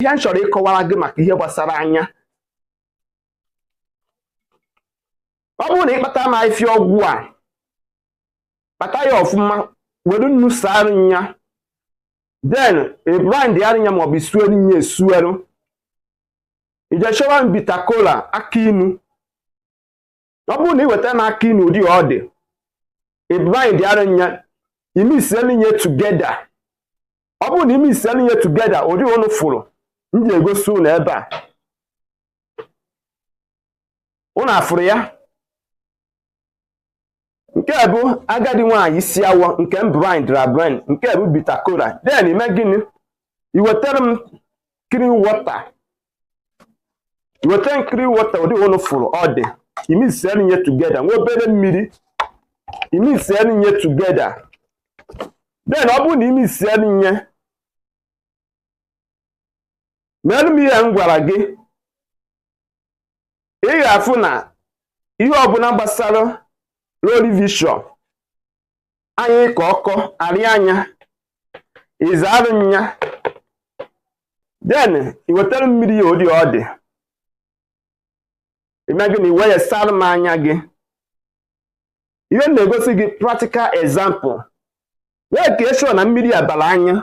Ihe m chọrọ ịkọwara gị maka ihe gbasara anya, ọ bụrụ na ị kpata m afịfịa ọgwụ a, kpata ya ọfụma, were nnu saa ya, then ị grind ya ya maọbụ isuelu ya esuelu, ije chọwa m bitter kola, aka inu. Ọ bụrụ na ị weta m aka inu ụdị ọ dị, ị grind ya ya, imisielu ya together. Ọ bụrụ na imisielu ya together ụdị ụnụ fụrụ m ji egosi ụnụ ebe a, ụnụ afụrụ ya. Nke a bụ agadi nwaanyị isi awọ nke m grind ra grind, nke a bụ bitter kola. Then ime gịnị? I wetara m clean water, i wetara m clean water ụdị ụnụ fụrụ ọ dị, imisielu ya together, nwa obere mmiri, imisielu ya together. Then ọ bụrụ na imisielu ya, meelu m ihe m gwara gị, ị ga-afụ na ihe ọbụla gbasara low vision, anya ịkọ ọkọ, arịa anya, ịzarụ nya. Then ị wetara mmiri ya ụdị ọ dị, ime gị na iwe ya sara m anya gị. Ihe m na-egosi gị practical example wee ka eshọ na mmiri abala anya.